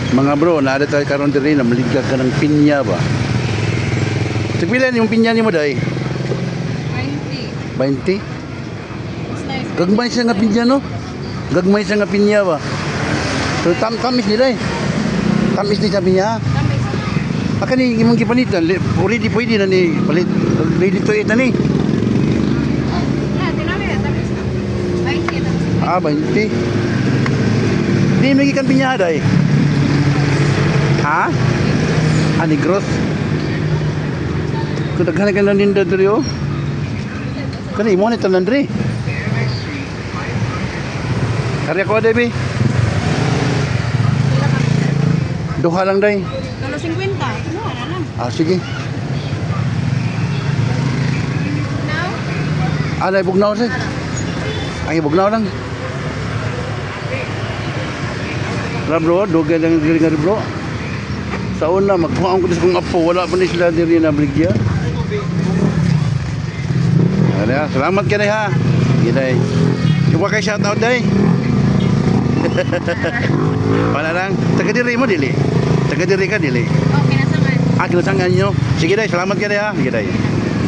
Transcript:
Mga bro, naa tayo karon diri, namaligya ka ng pinya ba? Tagpila yung pinya nimo, day? 20. 20? It's nice. Gagmay siya nga pinya, no? Gagmay siya nga pinya ba? So tamis nila eh. Tamis ni sa pinya. Tamis. Aka ni imong gipalitan, already pwede na ni palit, ready to eat na ni. Na, tinami na, tamis na. 20, tapos. Ah, 20. Di mo gikan pinya, day? Ha? Ah, Negros. Kung daghan ka na ninda diri oh. Kani imo ni tanan diri. Karya ko, day. Pila ka? Duha lang, day. Kalo 50. Kinuha na lang. Ah, sige. Now? Ah, nay bugnaw sir. Ay, bugnaw lang. Ra bro, dugay lang diri nga bro. Sa una, magkuhaan ko sa kong apo, wala pa ni sila diri na baligya. Ano ya, salamat ka ha. Sige, day. Iwa kay shout out, day. Wala lang. Taga diri mo dili. Taga diri ka dili. Okay na sa man. Ah, kinasangan nyo. Sige, day, salamat ka ha. Sige, day.